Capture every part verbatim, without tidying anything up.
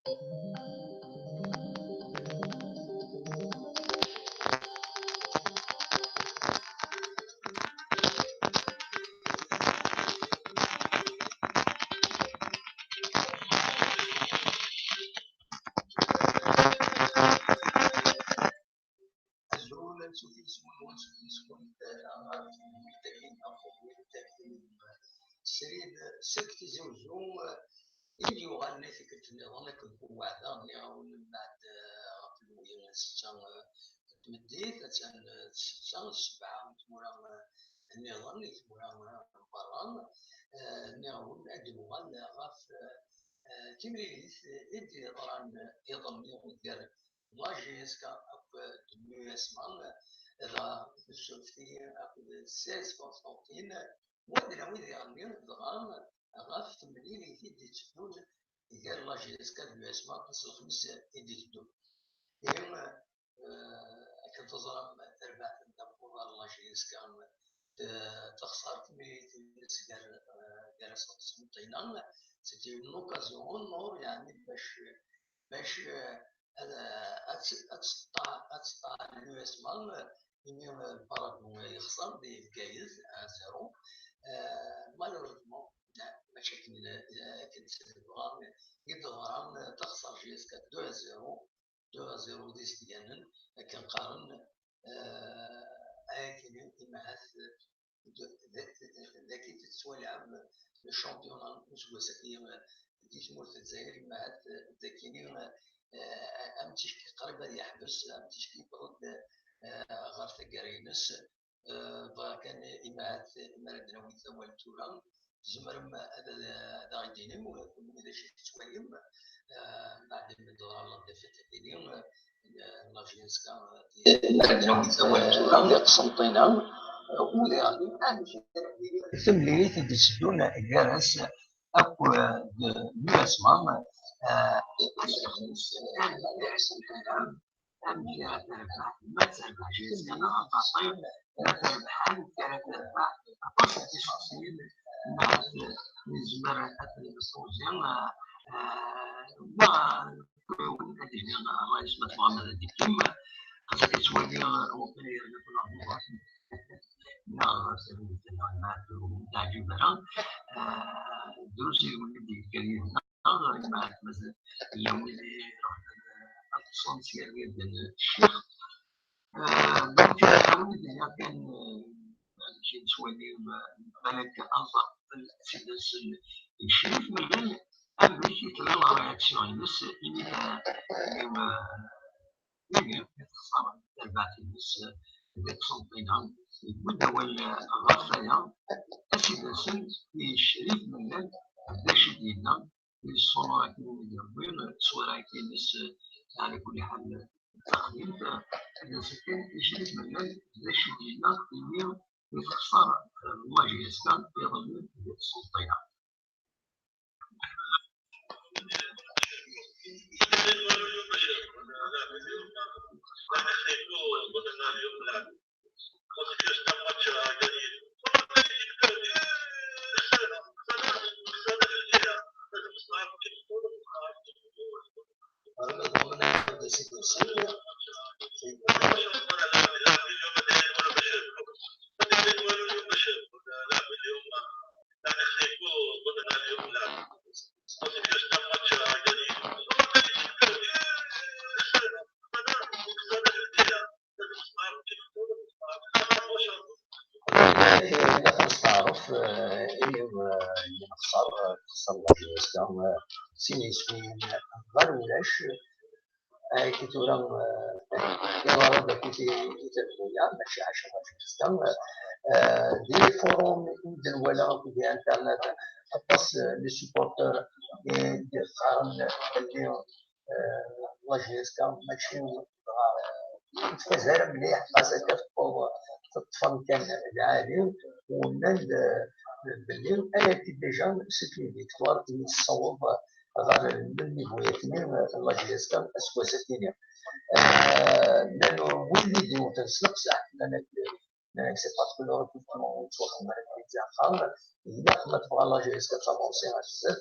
Azul, ansuf yis-wen, wansuf yis-wen, eh, ɣer tmedyanin, ɣef tmedyanin, srid seg Tizi Uzzu, eh, i d-yuɣalen i tikkelt nniḍen akken kuweɛdeɣ, nniɣ-awen mbeɛd, eh, ɣef lwi n ssetta, eh, n tmeddit, attan, eh, ssetta, ssebɛa n tmura, eh, nniḍen, i tmura, eh, n berra, eh, nniɣ-awen ad d-nuɣal ɣef, eh, eh, timlilit i d-yeḍran iḍelli gar la J S K akked l'U S M A, dɣa tessufti akked Sales Constantine, wa d lawi diɣenni dɣa ɣef temlilit i d-itteddun gar la J S K d l'U S M A ass n lexmis i d-iteddun. Ihi, eh, akken teẓram, tarbaɛt n Dda Mqudar, la J S K, eh, texṣer timlilit-nnes gar, eh, gar-asen Qsenṭina. C'était une occasion en or, yeɛni, bac, bac, eh, ad, ad, ad teṭṭeɛ, ad teṭṭeɛ l'U S M A, imi, eh, Paragon yexṣer di Bgayet, un zéro. Eh, malheureusement, mačči akken, eh, akken i d-teḍra, i d-teḍra, eh, texṣer J S K deux à zéro, deux à zéro d izedganen, akken qqaren, eh, ayakini, imahat, d, d, d, dagi tettwalɛeb le championnat n useggas-agi, eh, di tmurt n Lezzayer, imahat, eh, dagini, eh, amticki qrib ad yeḥbes, amticki yewweḍ-d, eh, ɣer taggara-ines. Eh, bɣiɣ kan, imahat, mi ara d-nawi tawal tura, tzemrem ad, ad, ad aɣ-d-tinim, kenwi d acu i tettwalim, eh, mbeɛd mi d-teḍra la défaite-agi, eh, n la J S K, eh, mi ara d-nawi tawal tura, eh, Qsenṭina, eh, ula d timlilit i d-itteddun gar-as akked l'U S M A, eh, amek ara terbeḥ, ma terbeḥ J S K neɣ baṭel, ara terbeḥ, amek ara terbeḥ, aṭas n tisuqsiyin, ma nezmer ad t-nessewzi, eh, wa ad d-yini ṛṛay-is, ma tebɣam ad d-yekkim, xas ad yettwali, eh, waqila yerna-ken ɣer beṛṛa, neɣ s rrmut neɣ ma teɛǧib ara, eh, drus yid-wen i d-yekker yid-neɣ. Imahat mazal llan wid i iruḥen ad ṭṭsen s yal wid n ccix. Eh, donc, eh, awi-d hna kan, eh, amek i nettwali, eh, balak aẓar n Sidi Ḥsen Ccrif Mellal, amek i tella la réaction-ines imi, eh, imi, eh, imi i texṣer tarbaɛt-ines, eh, di Qsenṭina, yewwi-d awal, eh, ɣef waya, Sidi Ḥsen Ccrif Mellal, d acu i d-yenna, yessumer akken i d-yewwi ttwara-agi-ines, ɛla kulli ḥal, d taxdimt, ad nasi kan Ccrif Mellal d acu i d-yenna imi i texṣer, eh, la J S K iḍelli di Qsenṭina. Ilaq ad nesteɛref, eh, imi, eh, nexṣer, eh, texṣer la J S K, eh, sin yiswiyen ɣer ulac. Ayagi tura, eh, iḍerru-d akkit i, i teddunya, mačči ɛaca la J S K. Eh, di les forums i d-nwala akked di internet, aṭas, eh, n les supporters i d-yeqqaren belli eh, la J S K mačči dɣa ur tfaz ara mliḥ, xas akka tewweḍ teṭṭef amkan lɛali, u nnan-d, eh, belli ayagi déjà c'est une victoire i tessaweḍ ɣer le même niveau-yagi, eh, la J S K aseggas-agi-nni. Eh, nnan ur win i d-iwten s leqseḥ, nnan-ak, nnan-ak c'est parce que le recrutement ur yettwaxdem ara d axxam, ilaq ma tebɣa la J S K ad tavansi ar zdat,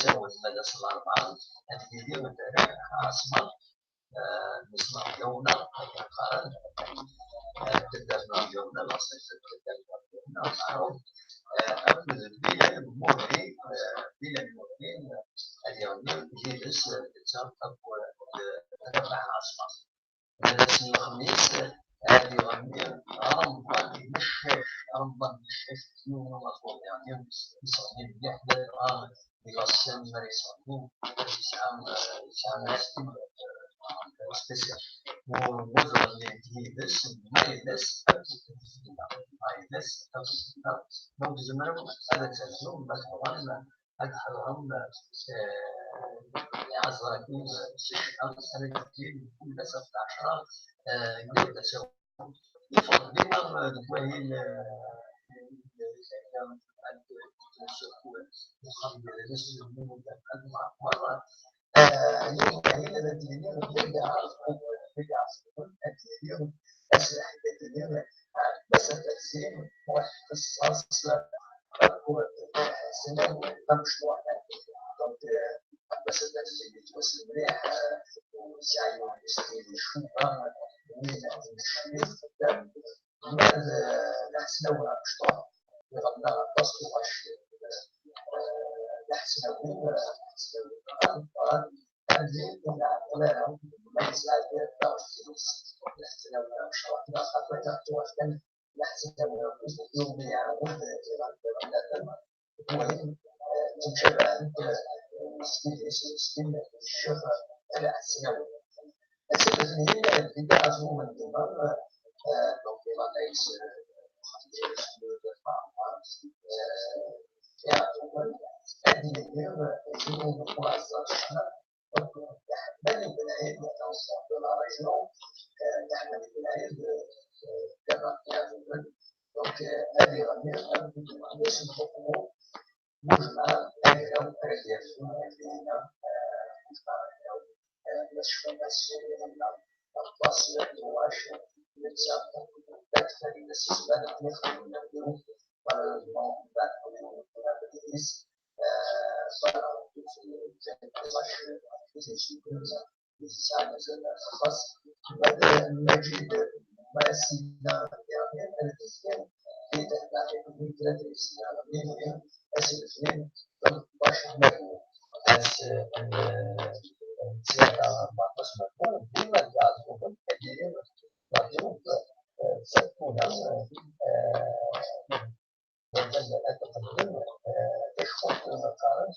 d-yessawel ma d ass n larebɛa, ad yili d Rabaḥ Ɛaṣma, eh, n Ismaɛil Yawna, akken qqaren, eh, taddart n Yawna, laṣel n taddart n Yawna, meɛruf, eh, akked Bilal Muhri, eh, Bilal Muhri, eh, ad iɣenni yid-s, eh, netta akked, eh, Rabaḥ Ɛaṣma. Ass n lexmis, ad iɣenni Remḍan Meccac. Remḍan Meccac, yiwen n umaṭur, yeɛni, yeɣni mliḥ, ladɣa di la scène mi ara yettɣenni, yesɛa, yesɛa un style, euh, spécial. U, u tɣenni yid-s Mayles akked Tezmina. Mayles akked Tezmina. Donc, tzemrem ad terzum, ma tebɣam, ad tḥeḍrem, eh, iɛeẓragen, eh, s ccna, ad d-tefkim kul ass ɣef lɛecṛa, eh, n yiwet asawen. Yeffeɣ dima, eh, deg wahil, eh, eh, yiwen wahil ad d-yini, ad d-yini, ad d-yini, ass n lḥedd ad d-yini, ass n lḥedd, waḥed xeṣṣaṣ, akked Ḥsen amecṭuḥ. Donc, euh, Abbas At Ɛezzib yettwassen mliḥ, euh, yesɛa yiwen n style cwiya, euh, win n ccmit xeddam. Ma d, euh, Ḥsen amecṭuḥ, iɣenna aṭas tuɣac, euh, Ḥsen, euh, Ḥsen, euh, Ḥsen, ma yesɛa taɣect-ines, Ḥsen amecṭuḥ, neɣ xaṭer tuɣac kan Ḥsen amecṭuḥ, yumi iɛawed, iɣenna, iɣenna, المهم، آه، تمشابهن، آه، ستيل، ستيل الشيخ على السناوي. السبب هي البداية من دماغ، آه، donc، il a laissé, آه، آه، هذه هي، آه، الشيخ. Ahmed Ben Aïd, dans la région, euh, Ahmed Ben Aïd, euh, euh, donc, euh, ad iɣenni, ad iɣenni s lxukmu, mujmaɛ, agraw, agraw, agraw, euh, mujmaɛ, agraw, euh, ma tecfam ass-a, aṭas n tuɣac, netta, d akter i d asezman, akken i xedmen agraw, malheureusement, mbeɛd, euh, voilà, xas, ma d Maǧid, ma Sina, yerni ad d-yefken di tehnaḥin n tlata yesna, ass n letnin, tmenṭac Merbu. Ass n, n ttlata, rbeɛṭac Merbu, dima d-iɛeẓẓugen ad yili la troupe, euh, Sakkuna, euh, Yamma ad tqeddem, eh, tacxumt umi qqaren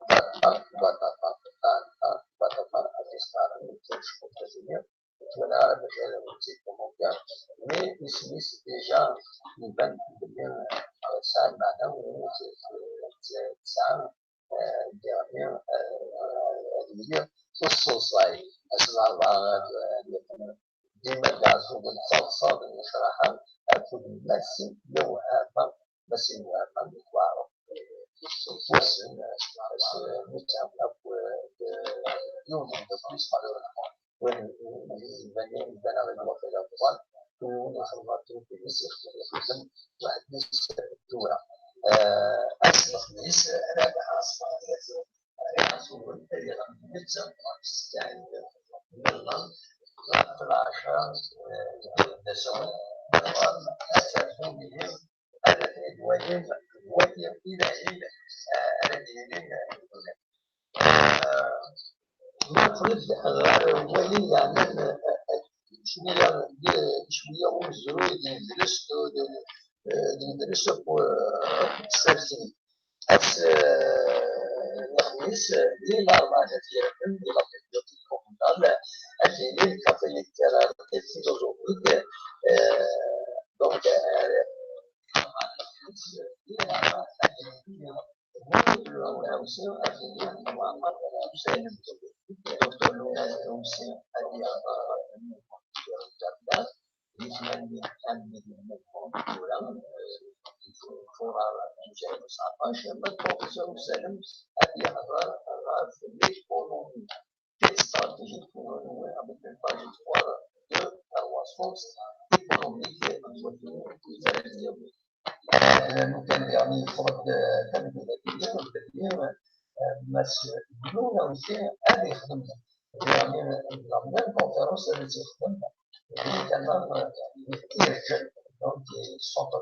Baṭaṭa, Baṭaṭa, Baṭaṭa, Baṭaṭa, ad tt-qqaren, d tacxumt tazulya, ur twalaɣ ara bac ad awen-tt-id-commenter, mais isem-is déjà iban belli, eh, tesɛa lmeɛna, u t-, t-, tesɛa, eh, ad d-iɣni, eh, ad yili s uṣeḍṣay, ass n larebɛa, eh, ad yeqqen. Dima d-ɛeẓẓugen d taḍsa d nnecraḥa akked Massi Lewhama, Massi Lewhama n Waɛrab. Wassen, netta akked yiwen n umeddakel-is, malheureusement, win iban, iban-aɣ-d waqila bḍan, win ixedmen aṭrufi-ines, ixdem weḥd-s tura. Eh, ass n lexmis, Rabaḥ Ɛaṣma, Ɛaṣma, netta, s ttɛid n Allah, ɣef lɛecṛa, eh, d asawen, ad terzum ihi, ad ten-id-walim, wali ilahi, eh, ara d-yinin, eh, ma neqqel-d ɣer wali yeɛnan, eh, eh, cwiya, eh, cwiya umezruy d yidles, d, d, eh, d yidles akk, eh, akk tsertin. Ass, eh, n lexmis, eh, di larebɛa n At Yiraten, di la bibliothèque communale, ad yili catholique, euh, et philosophique, euh, donc, euh, di larebɛa n At Yiraten, Docteur Luna Lewsi ad yaɣ, eh, di tmanyin am wid yemmuten tura, eh, furar zuǧ alaf u tseɛṭac, ma d Professeur Usalem ad yehder ɣef l'économie, quelle stratégie pour nous, avec une page trois de croissance économique, eh, lukan daɣen yeffeɣ-d, eh, tamedyazt-nni, belli, eh, Mass Gnou, aussi, ad yexdem la même conférence, ad yexdem, évidemment, irked, donc, centre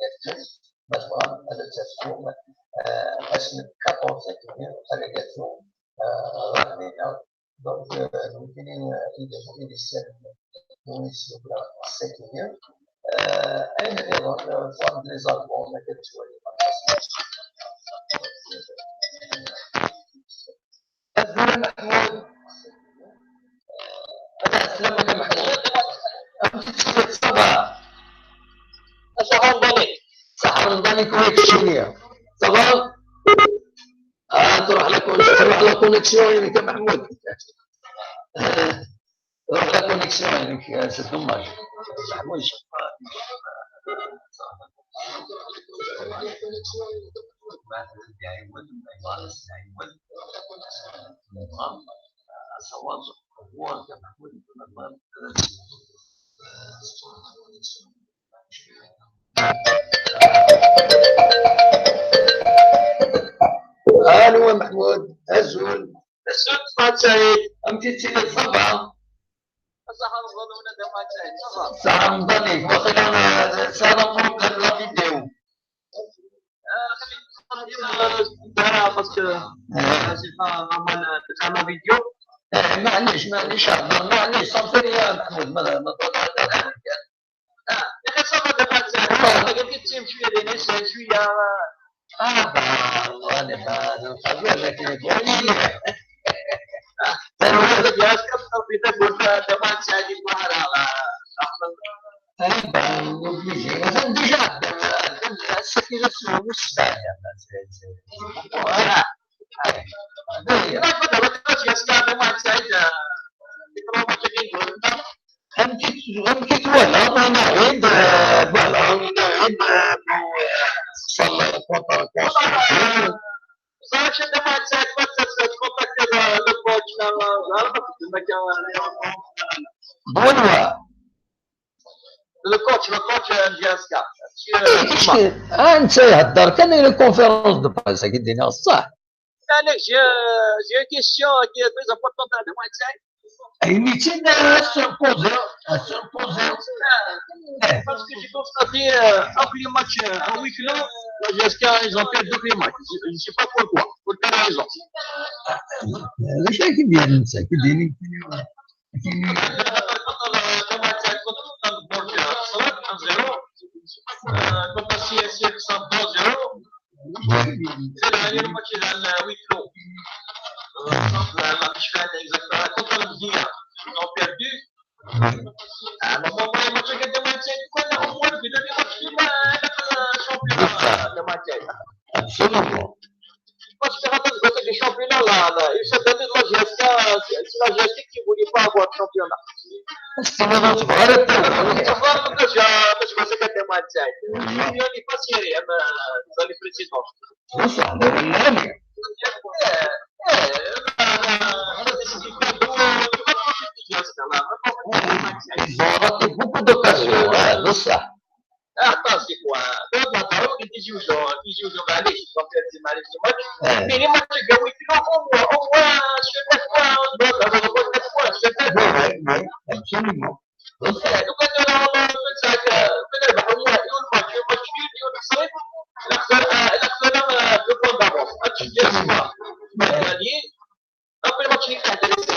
irked, ma tebɣam ad tafum, ass n quatorze ad yatu, ɣer dinna. Donc, euh, nekkini, euh, il est, il est sept, oui, c'est vrai, c'est bien. Euh, ayen nniḍen, euh, forme des albums, akka tettwali. Azul a Maḥmud. Azul a Maḥmud. Amek i tettiliḍ, ça va? Asaḥa Remḍan-ik. Saḥa Remḍan-ik, wa keččini. Ça va? Ah, تروح la con-, تروح la connexion, يا محمود. تروح la connexion, c'est dommage. محمود. الو محمود، ازول. ازول، صباح سعيد. امتي تسير الصباح؟ صح، رمضان ولا دابا صح، صح. صح، رمضان، واقيلا انا سالا بروبليم لا فيديو. آه، خليك تخلينا دارها باسكو، آه، سي با نورمال دخلنا فيديو. آه، معليش، معليش، هضر، معليش، صافي يا محمود، ما، ما، ما، ما، آه، يا أخي، صافي، دابا أنت، أنت قلت لي تسيب شوية، لأن يسهل شوية. آه، با، أنا با، أنا با، لكن يقول لي. آه، أنا هذا جهاز كنت في ذاك، قلت، دابا أنت هذه المهارة، آه، أحمد. آه، با، يجي. مثلًا ديجا عندنا، عندنا السكينة سمو مش سهلة، ما سهلش. آه. هذا هي. لا، ما دابا جهاز كامل، ما أنت عايز، آه، ميكرو، ما تجي نقول. غنمشي، غنمشي ولا، أنا عيد، آه، فوالا، أنا عيد، آه، بو، آه، صلى الكونتر، صافي، شد ما تساعد، ما تساعد، كونتاكت هذا لو كوتش، لا، لا، لا، ما تقدم لك، آه، بونوا. لو كوتش، لو كوتش، آه، جي اس كا. آه، أنت يهدر، كان لي كونفيرونس دو بريس، كي دينا الصح. علاش؟ J'ai, j'ai une question qui est très importante à demander. اي ميتين، آه، سور بوزي، آه، سور بوزي. آه. Parce que j'ai constaté, euh, après les matchs, euh, en huis clos, la G S K, ils ont perdu tous les matchs. Je, je sais pas pourquoi, pour quelle raison. آه، علاش كي داير انت؟ كي داير انت؟ كي داير انت؟ آه، كنت، آه، كنت، آه، خسرت واحد صفر. آه، كنت سي اس اف خسرت اثنين صفر. C'est le match à huis clos. Euh, contre la, la Michigan, exactement. Contre la Moudia, ils ont perdu. À un moment, moi, moi, je gagne mon match, quoi, là, au moins, je gagne mon match, là, le championnat, le match. Absolument. Parce que quand on se des championnats, là, là, ils se donnent la G S K, c'est, c'est la G S K qui voulait pas avoir de championnat. C'est la G S K. Parce que moi, je gagne mon match. Il y a pas serré, hein, dans les précédents. بصح هذا هو العالم. Ils ont raté beaucoup d'occasions, ouais, بصح. عطاس دي فوا. دابا ضروري تيجي وجو، تيجي وجو، معليش، دونك هادي معليش الماتش. آه. Mais les matchs كاع ويكلو، au moins، au moins، شوية فوا، دونك هذا هو quatre points، شوية فوا. Ouais, ouais, ouais, absolument. بصح. آه، لو كان انا والله كنت ساعات، آه، كنت نربح، هو، هو الماتش، هو الماتش نيول، نيول نخسر، نخسر، آه، نخسر، آه، deux points d'avance. هادشي ديال السيما. يعني، Après le match, il a intéressé.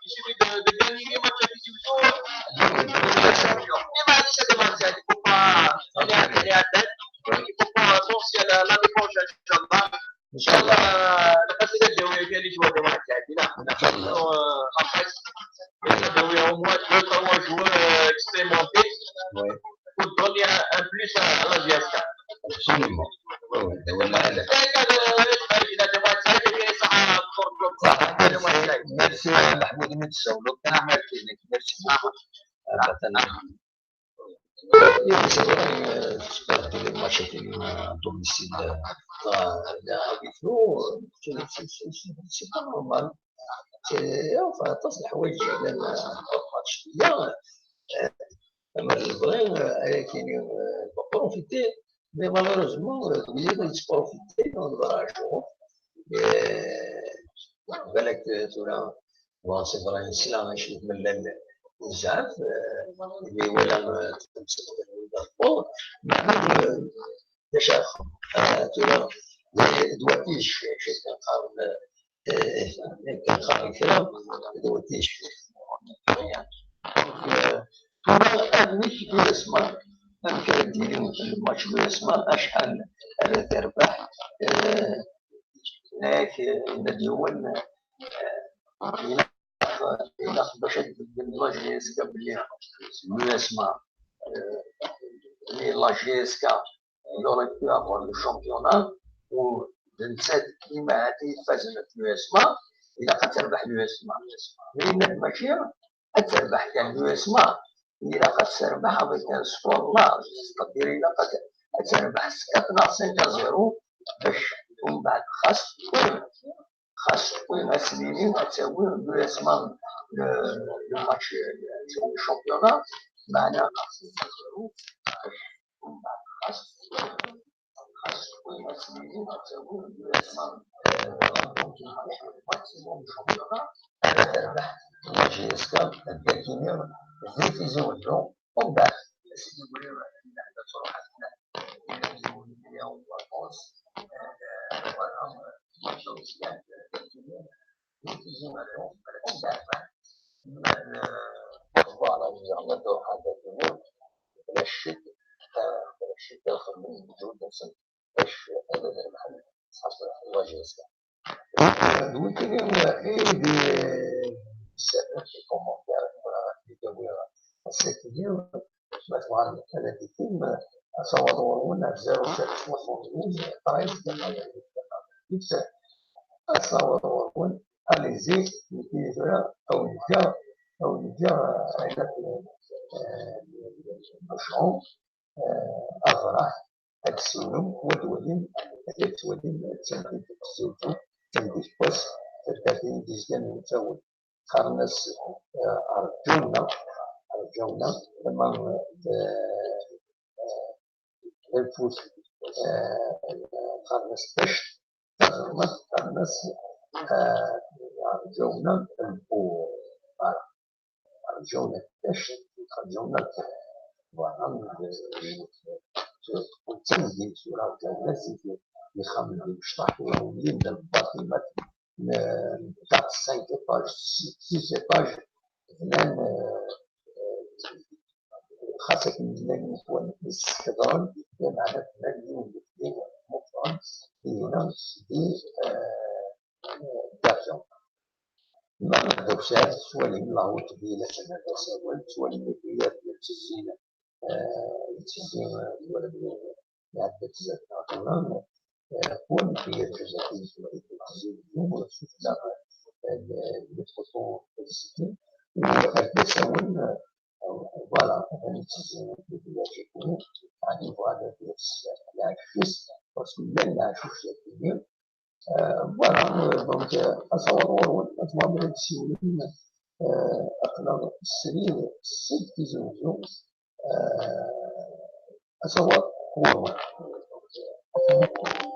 Il suffit de, de gagner les matchs à dix-huit jours. Mais malgré ça, il faut pas aller à, aller à date. Il faut pas penser à la, l'année prochaine, Inch'Allah. Inch'Allah, la facilité de, de les joueurs de match, là. Inch'Allah. Euh, après, il y a au moins deux, trois joueurs, euh, expérimentés. Ouais. Pour donner un, un plus à, à la G S K. Absolument. Ouais, ouais, ouais. صح، merci، merci محمود من الشاولو. كان عمل كلينيك. Merci beaucoup. آه، مثلًا. يا سيدي، آه، سبورت ديال الماتشات اليوم، آه، دوميسيل، آه، آه، c'est, c'est, c'est, c'est pas normal. C'est, enfin، تصلح حوايج على الماتش. يا، آه، أما البغي، آه، كاين، آه، بروفيتي Mais malheureusement, euh, deg yiḍ yettprofiti, on va jour. Euh, Balak, euh, tura, bon, c'est vrai, nesla acu yemlal bezzaf, euh, imi wala, euh, tamsalt n Liverpool, mais, euh, d acu ara nxeddem? Euh, tura, d wati, acu kan qqaren, euh, kan qqaren kra, d wati. Donc, euh, tura, amek l'U S M A, amek ara d-yili lmatch n l'U S M A, acḥal ara terbeḥ, euh, Yak, eh, yenna-d yiwen, eh, ilaq, ilaq bac ad tbeddel la J S K belli l'U S M A, eh, la J S K, il aurait pu avoir le championnat, u d nettat i ma ahat ifazen ɣef l'U S M A, ilaq ad terbeḥ l'U S M A. Mais yenna-d mačči ad terbeḥ kan l'U S M A, ilaq ad terbeḥ avec un score large, c'est-à-dire ilaq ad, ad terbeḥ s quatre neɣ cinq à zéro, bac umbeɛd xas tewwi, xas tewwi, ad s-nini ad tawi l'U S M A le, le match, le championnat, meɛna xas tewwi, umbeɛd xas tewwi, xas tewwi, ad s-nini ad tawi l'U S M A, euh, maximum championnat, ad terbeḥ la J S K, ad d-tini di Tizi Wezzu, umbeɛd, ad s-d-iwri lɛebda truḥ voilà, zeɛma tuḥadat-nni, bla ccek, eh, bla ccek, ad xedmen lmeǧhud-nsen bac ad rebḥen, ṣṣeḥ, ṣṣeḥ, la J S K. D wigi i d-serrḥeɣ i commentaire, bɣiɣ ad d-awiɣ ass-agi, ma tebɣam ad d-tikim, asawaḍ ɣur-wen ar zéro sept soixante-douze treize quatre-vingt-dix. Asawaḍ ɣur-wen, allez-y, nekk tura, awen-ǧǧeɣ, awen-ǧǧeɣ, eh, ayla, eh, Bucron, eh, Abraḥ, ad tessiwlem, u ad twalim, ad twalim, d tameddit n tezzuǧu, d tameddit n wass, taddart-nni d-yezgan n Ttawen. Qqaren-as, eh, Rǧawna, Rǧawna, tama, eh, eh, Lfut, eh, qqaren-as Tact, taẓelmaṭ qqaren-as, eh, Rǧawna Lbu-, Rǧawna Tact, Rǧawna Lbu-, voilà, d tamdint tura Rǧawna, zik ixxamen d imecṭaḥ tura ulin d lbaṭimat n quatre, cinq étages, six, six étages, bnan, eh, xas akken llan imeḥwan yessekḍen, lameɛna bnan yiwen n uxeddim meqqren, dinna di, eh, Bergen. Ma d akessar, tettwalim la route ville, attan d asawal, tettwalim iḥiyer yettezzin, eh, yettezzi, eh, wala iɛedda-d zdat-neɣ, eh, twalim iḥiyer n Tezzatin, tettwalim yettezzi, yiwen sufella, eh, le, le métro de Tezzatin, u ar d-asawen, eh, voilà, atan yettezzi iḥiyer-nni, ɛni yebɣa ad d-yas lɛecc-is, parce que llan lɛeccuc dagi, Euh, voilà, euh, donc, euh, asawaḍ ɣur-wen, ma tebɣam ad d-tsiwlem, euh, aql-aɣ srid seg Tizi Wezzu, euh, asawaḍ ɣur-wen. Asawaḍ ɣur-wen.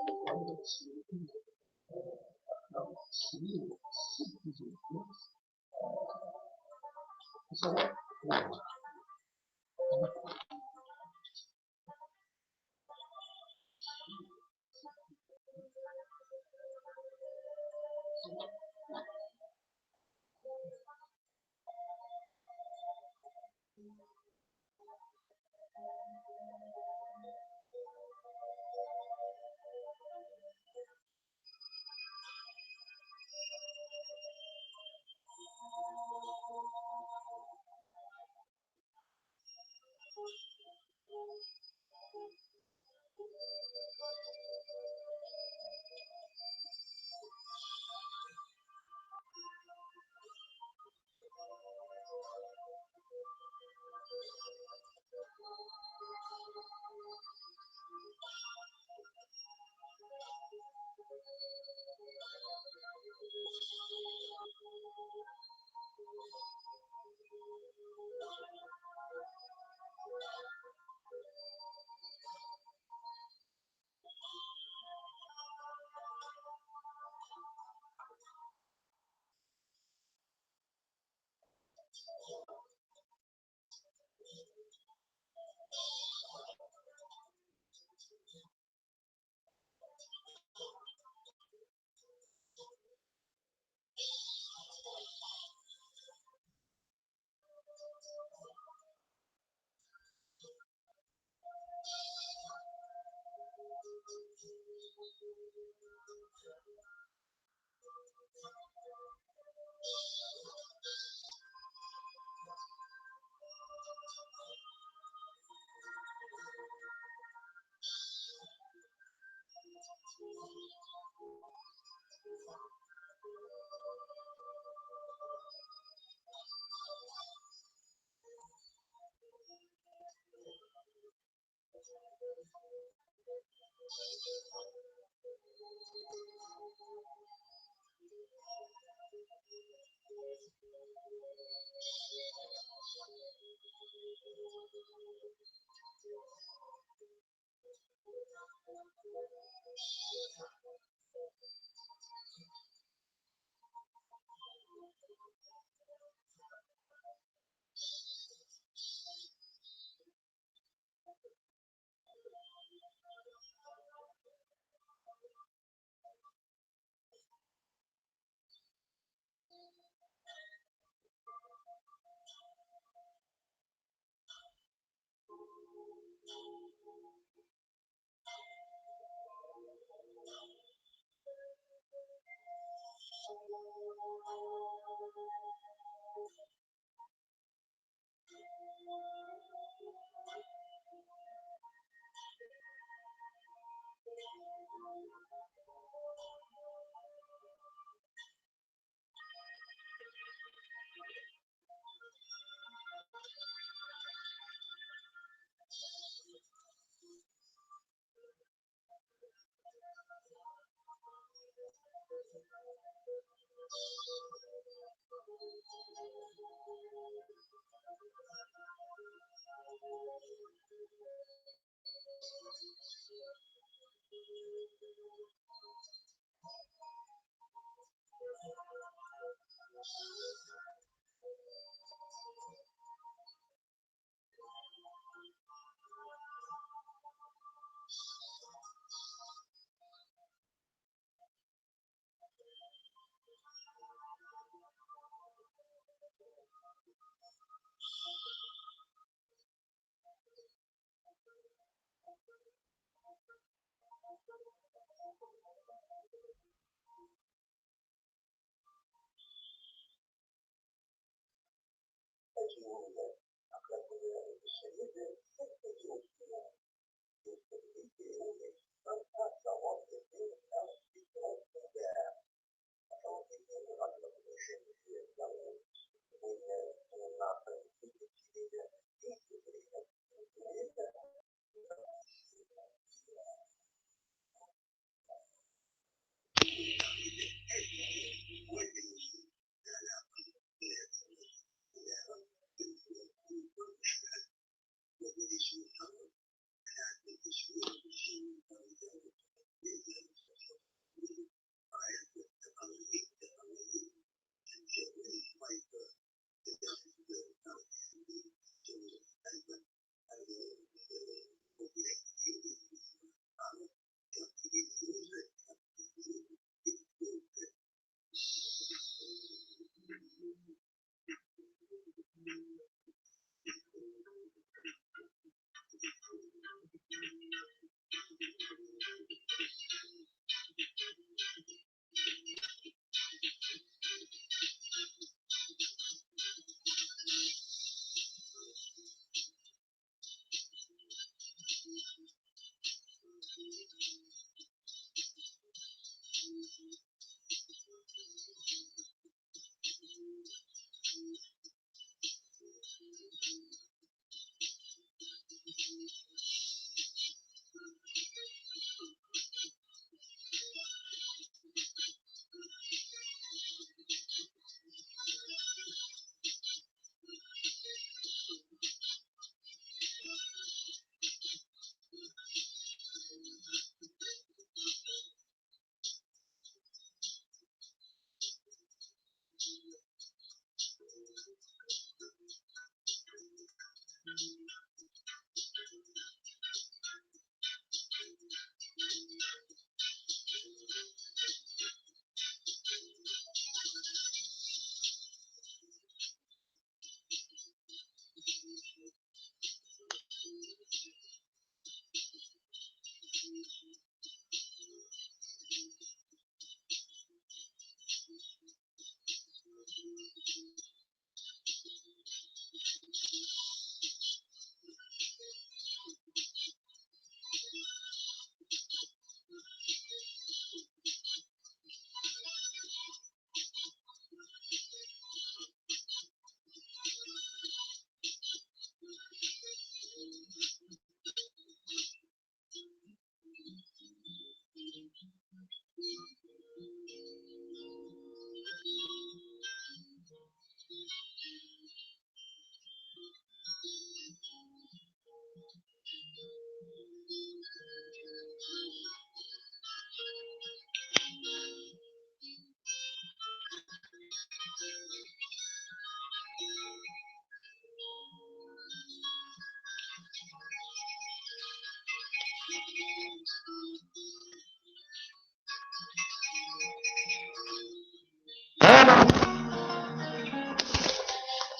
Allô.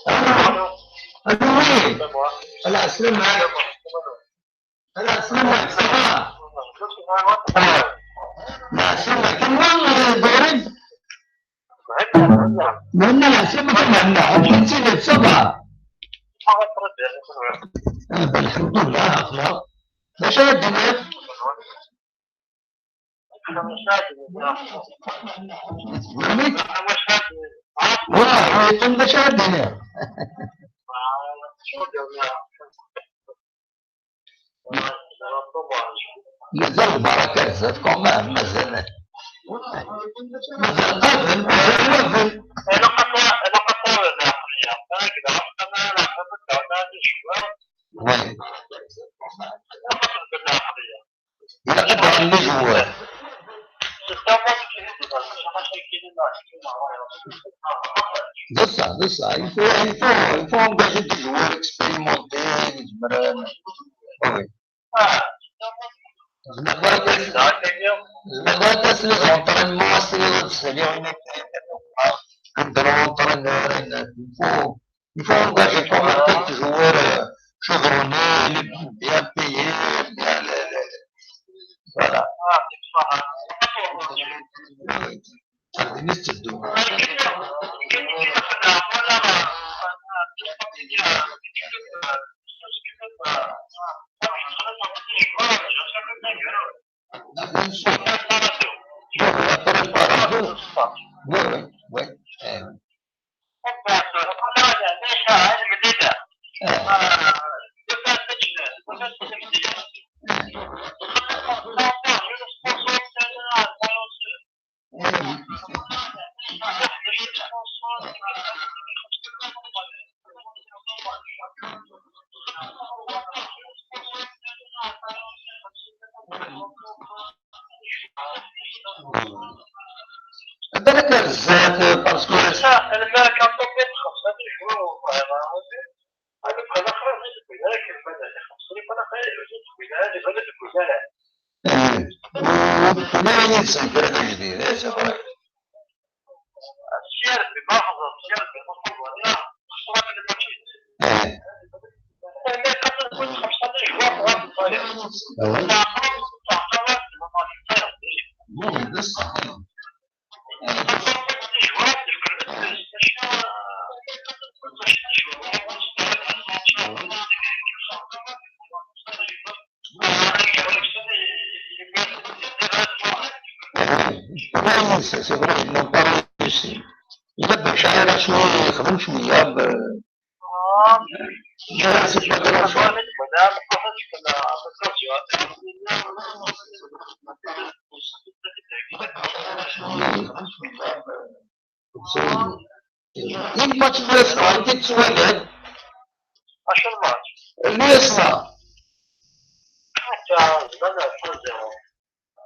Allô. Allô, oui. Allô, السلام عليكم. Allô, السلام عليكم. Ça va. السلام عليكم. مهنا العشاء ما كان عندنا، عاد كنتي لابسة بها. آه، الحمد لله، أخلا. باش هادينا؟ فهمت؟ واه، عيطوا باش هادينا. مازال البركة بزاف كمان، مازال. مازال قبل، مازال قبل. وي. Il a pas de joueur. C'est ça. C'est ça, il faut, il faut, il faut engager des joueurs expérimentés, des joueurs, oui. زعما داك، زعما داك les entraînements, c'est, c'est les entraînements. Il faut, il faut engager quand même quelques joueurs, euh, chevronnés, bien payés, bien, le, le, voilà. Oui. هذه نستفدوا. لا، bien sûr. شوف، la préparation. Oui, oui, oui. Eh. Eh. بالك بزاف، parce que الماكينة خمسة يجيبوا. إيه. وكنا ينسى كذا جديد، إيه، c'est vrai. إيه. إيه. Oui، بصح. C'est vrai, ils n'ont pas réussi. Il a pas cher, là, je suis, je suis, euh, يمكن ما تبغيش تعطي السؤال. اش الماتش؟ اللي يسمع. حتى زمان الحوزة.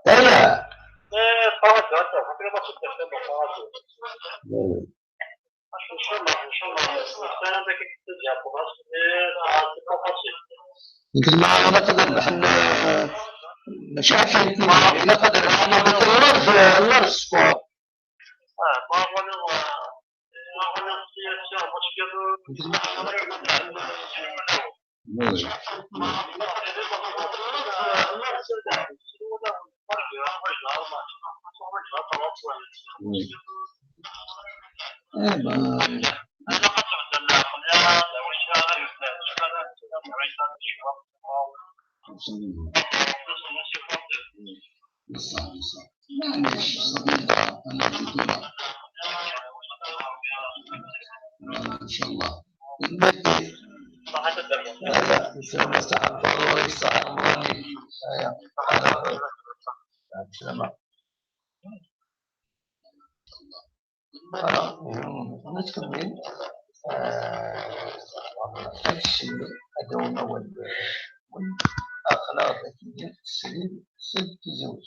ايه. ايه، طلعت، طلعت، طلعت، طلعت. ان شاء الله، ان شاء الله. السنة هذيك تجي بلاصة. ايه، آه، تبقى بسيط. يمكن ما، ما تقدر بحال، ماشي عارفين، ما، ما تقدر، ما تقدر، لا، لا، السبور. آه، ما هو، آه، ما هو السياسة، مشكلة. بصح، بصح. معليش، صديقة، أنا كنت، آه، إن شاء الله. هذا، إن شاء الله، ساعة الضروري، ساعة الضروري. هيا، هذا. السلامة. Voilà. نكمل. آه، هذا الشيء، هذا هو الأول. والأخلاق التي تسلب، تسلب تزوج.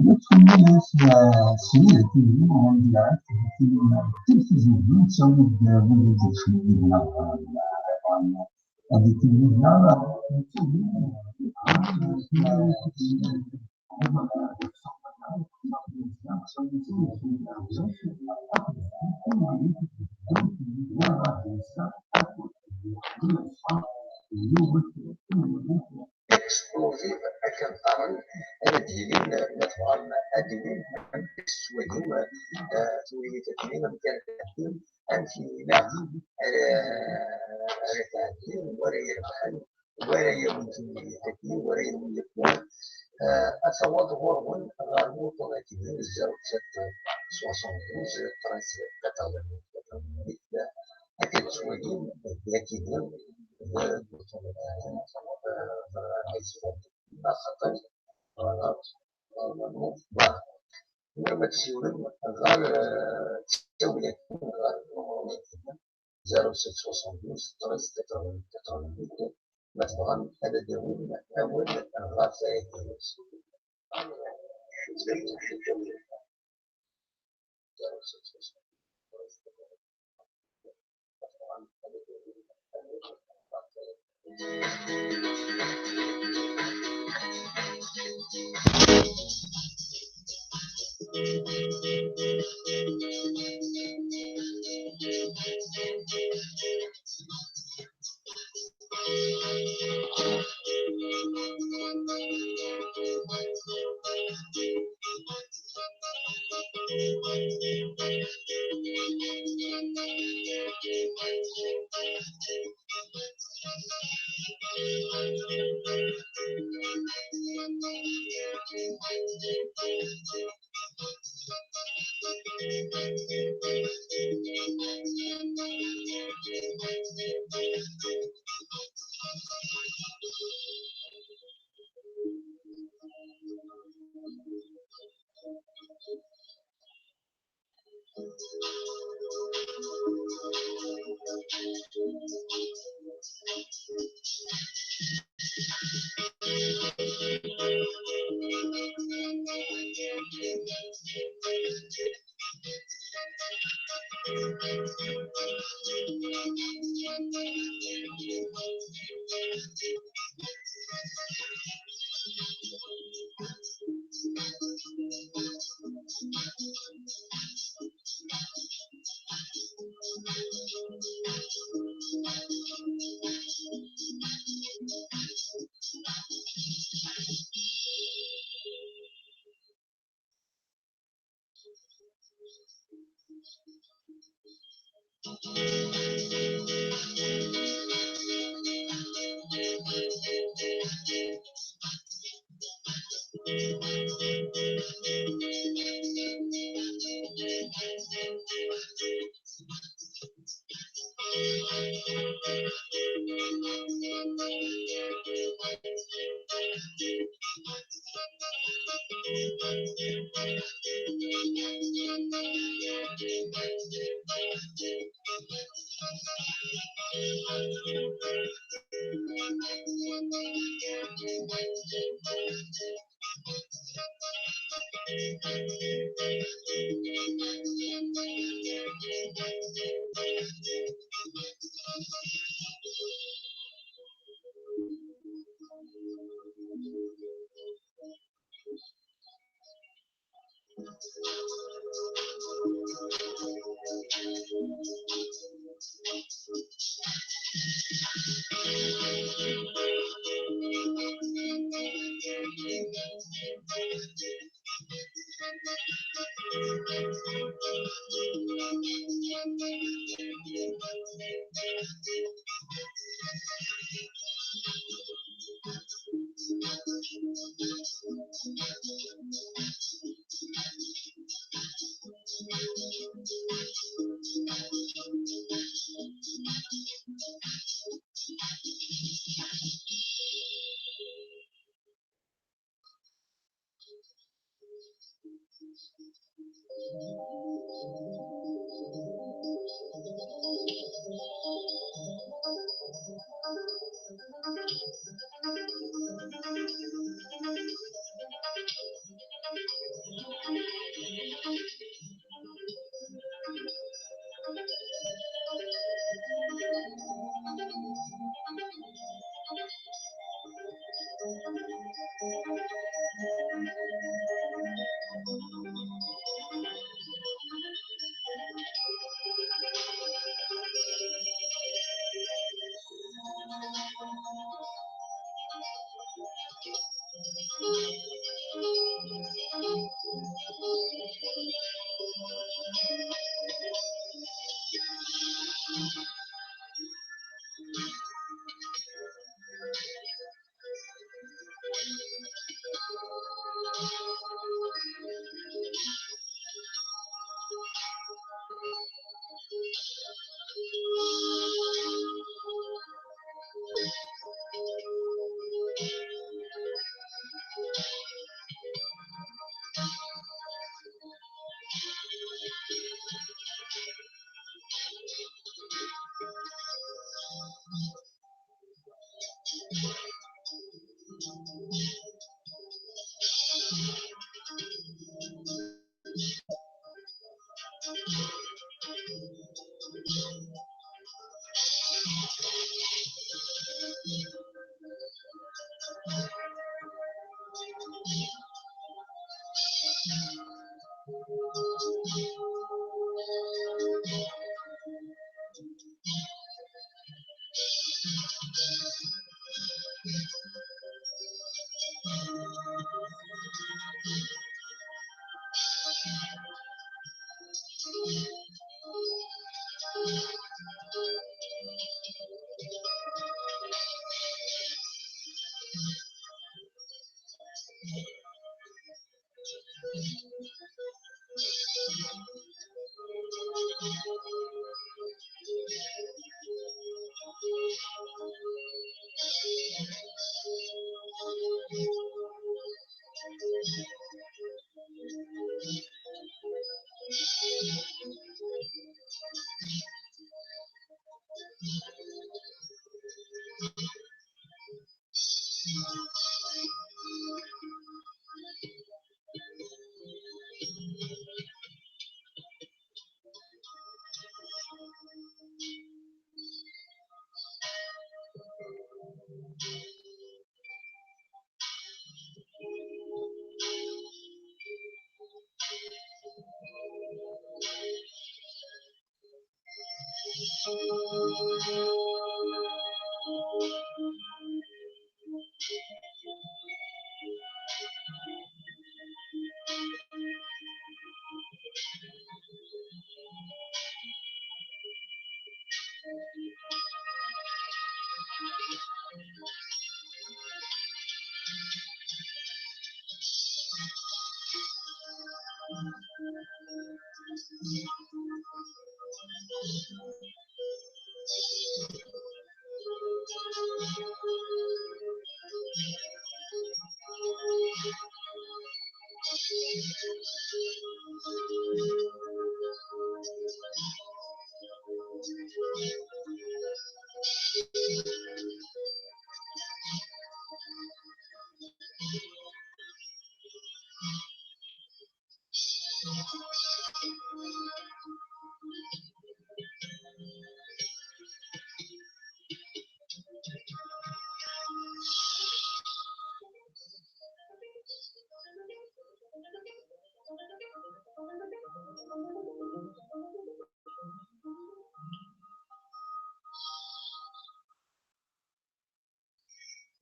Nettwali s, s yir tili, ɣer-d lɛid, tili, tili, tili, tili, nettawi-d wid i d-yecnun deg-neɣ, ad d-tili, neɣ, explosive akken qqaren, ad d-yilin, ma tebɣam, ad d-ilin am tekswayin, eh, tumlilit-agi, amek ara tɛeddim, amek yella, ara, ara tɛeddim, wara irebḥen, wara yawin tumlilit-agi, wara yawin yewwan, eh, ad taweḍ ɣur-wen ɣer wuṭṭun-agi, zéro sept soixante-douze treize quatre-vingt-huit quatre-vingt-huit, akken tettwalim, dagi, eh, xaṭer, voilà, voilà, voilà. Lemmer ma tessiwlem ɣer, eh, ttawil-agi, ɣer zéro sept soixante-douze treize quatre-vingt-huit quatre-vingt-huit, ma tebɣam ad d-tawim awal ɣef tayet-ines.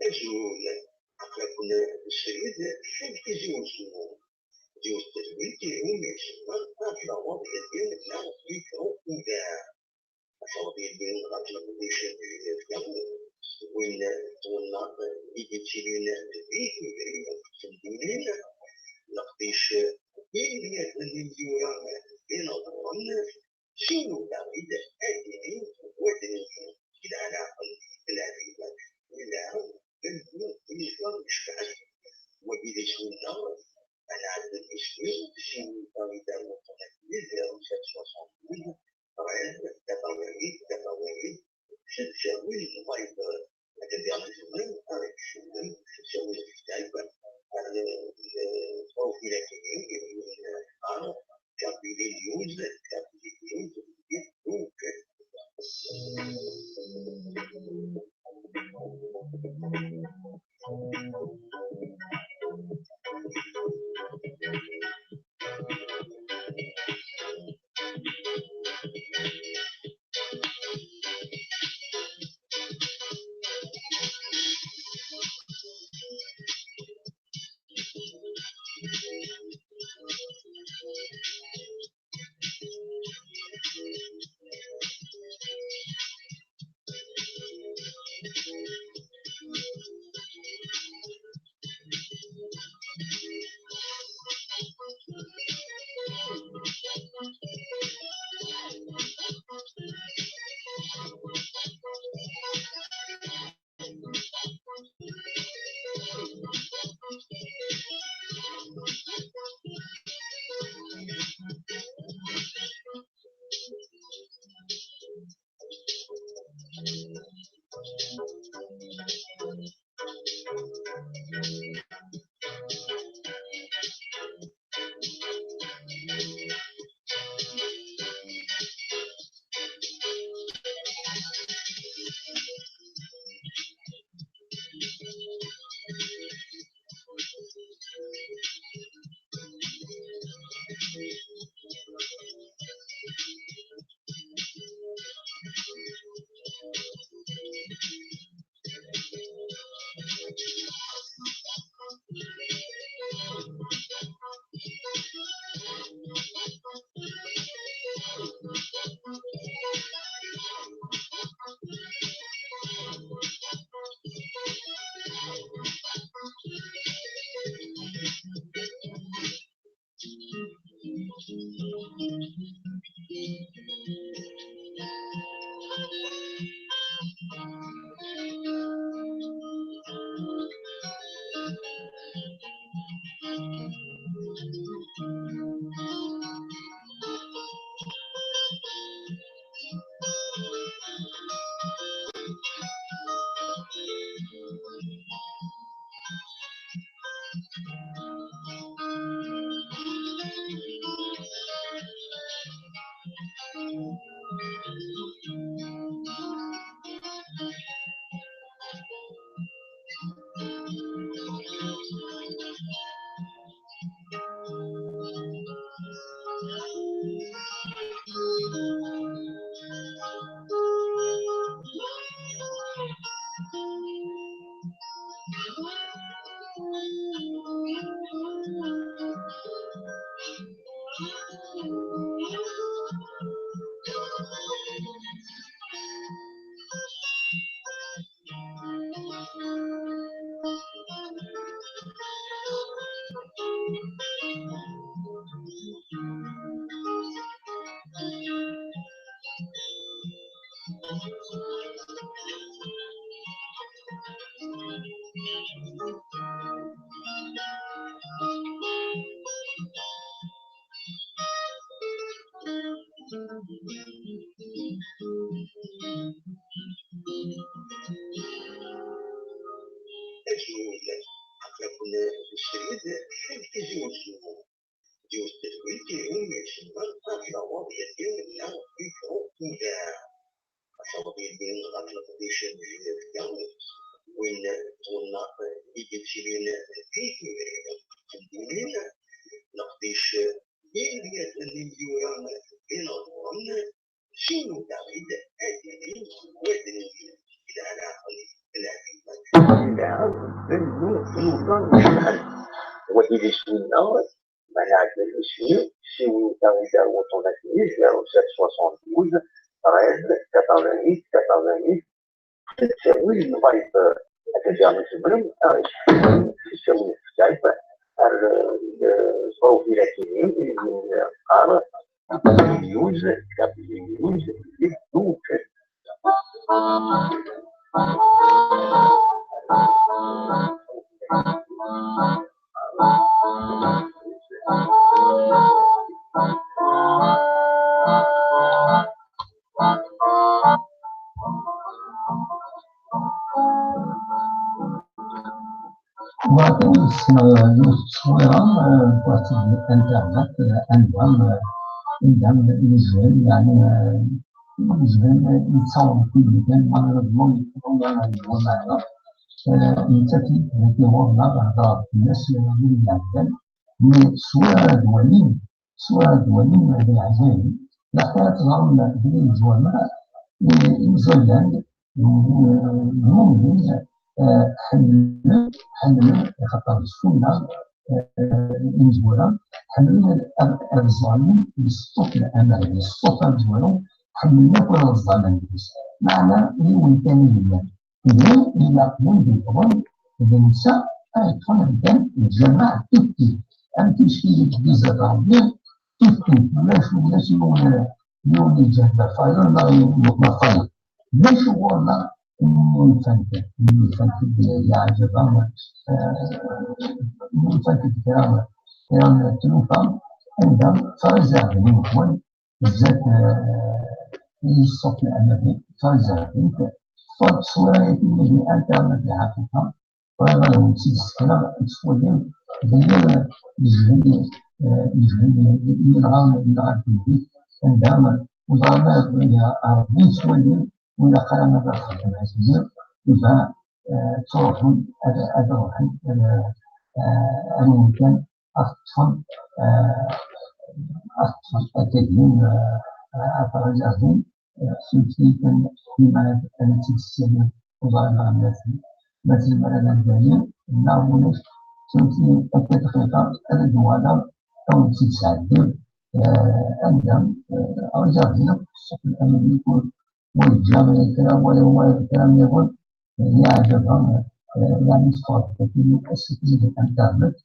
Azul, aql-aken srid seg Tizi Uzzu. Yiwet n tedwilt i wumi isemma Ad yaweḍ yelli neɣ yekru ugar. Ad taweḍ yelli ɣer leqdic n Jnevka, win twennaḍ i d-yettilin di tudrin akked temdinin, leqdic n yimyura d inaḍuren, siwel daɣ-id ad d-inin wadden-nni, kra leɛqel, lɛib, lɛib, lɛib, lɛib, wagi d iswi-nneɣ, ad nɛeddi iswi, siwel daɣ-id ar weṭṭun-agi, zéro sept soixante-douze, treize, quatre-vingt-huit, quatre-vingt-huit, sept zéro huit, ad d-yernu zemren ad ksewlen, sept zéro huit, ar profil-agi, ar Kabyle News, Kabyle News, donc, Azul, aql-aken di srid seg Tizi Uzzu. Yiwet n tedwilt i win isemman Ad yaweḍ yelli neɣ mikru ugar. Ad taweḍ yelli ɣef leqdic n jida, win n twennaḍt i yettilin di tudrin n temdinin, leqdic n yirgazen i d-yura d inaḍuren, siwlet-aɣ-id ad d-inin wadrimen, yelha leɛqel, yelha lɛafimat, yelha bennu n uḍar yecebḥen. Wagi d iswi-nneɣ, ma nɛedda d iswi, siwlet-aɣ-id ar wuṭṭun-agi, zéro sept soixante-douze treize quatre-vingt-huit quatre-vingt-huit. Tettawi lvibe, ad t-id-yaɣ tzemrem, ad ɣ-isḥemmel, tettawi Skype ar, eh, ẓruf ilakini, i yeqqar, W W W dot W K. Waqil yessneɣ yiwet n tteswira, eh, n internet, eh, anda, eh, anda yezhen, yeɛni, eh, yezhen, eh, yettaweḍ-d kan, malheureusement, yettaweḍ-d kan, eh, nettat-id, dagi ɣur-neɣ, hedreɣ fell-as, eh, win iɛeddan, mi tteswira d walim, tteswira d walim d leɛzayem, laqay ad teẓrem belli leǧwameɛ, eh, imẓayen, eh, lmumnin, eh, ḥemmlen, ḥemmlen, axaṭer d ssunna, eh, imezwura, ḥemmlen ad, ad, ad ẓẓallen s ṣṣut n amer, s ṣṣut amezwaru, ḥemmlen akk ad ẓẓallen deg-s. Meɛna yiwen kan i yellan. Ihi, ilaq win d-yewwḍen d netta ara yeṭṭfen amkan n lǧameɛ tifkit. Am ticki i d-izad Ṛebbi, tifkit. Ulac, ulac yiwen, yiwen yeǧǧan d afayel neɣ yiwen yeṭṭef afayel. D acu ɣur-neɣ n yunfant, n yunfant d leɛǧeb, eh, n yunfant d kra, kra n tlufa, anda ttṛizaɣ d win-nwen, zdat, eh, i ṣṣut n Anabi, ttṛizaɣ-tent, ṣṣut tteswira-agi di internet lḥaqiqa, bɣiɣ ad wen-tt-id-ssekneɣ, ad twalim belli, eh, yejhed, eh, yejhed, yenɣa, yenɣa ddunit, anda ur ẓran ara belli Ṛebbi yettwali, ur ilaq ara ad xedmen ass-nni, iba, eh, ttruḥun, ad, ad ruḥen, ad, eh, ar wemkan, ad ṭṭfen, eh, ad ṭṭfen, ad tagin, eh, ad ṛizaɣ-ten, eh, sumsiyiten, ad tt-id-ssalim, uẓar neɣ ma tzemmer ad am-d-ali, neɣ ulac, sumsiyin akka dqiqa, ad d-uɣaleɣ, ad wen-tt-id-sɛeddiɣ, eh, anda, eh, ṛizaɣ-ten akk, ṣṣut n Anabi, ur yeǧǧa kra, wala, wala kra nniḍen, yeɛjeb-aɣ, eh, yeɛni teffeɣ-d akkin ass-agi deg internet,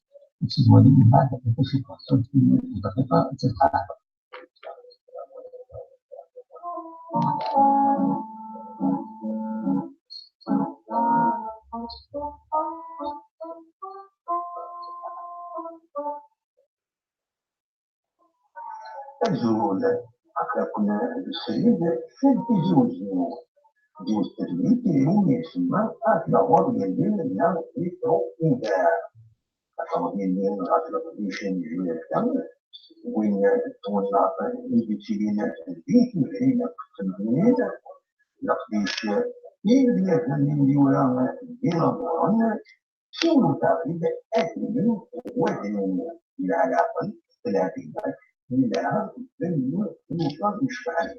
ad tt-id-twalim mbeɛd, d acu i txeṣṣem, dqiqa, ad tt-id-qeɛɛdeɣ. Azul, aql-aken di srid seg Tizi Uzzu. Yiwet n tedwilt i win isemma Ad yaweḍ yelli neɣ mikru ugar. Ad taweḍ yelli ɣef leqdic n jida, win n twennaḍt i d-yettilin di tudrin akked temdinin, leqdic i yirgazen i d-yura d inaḍuren, siwlet-aɣ-id ad d-inin wadrimen, yelha leɛqel, telha tegmat, yelha bennu n uḍar yecebḥen.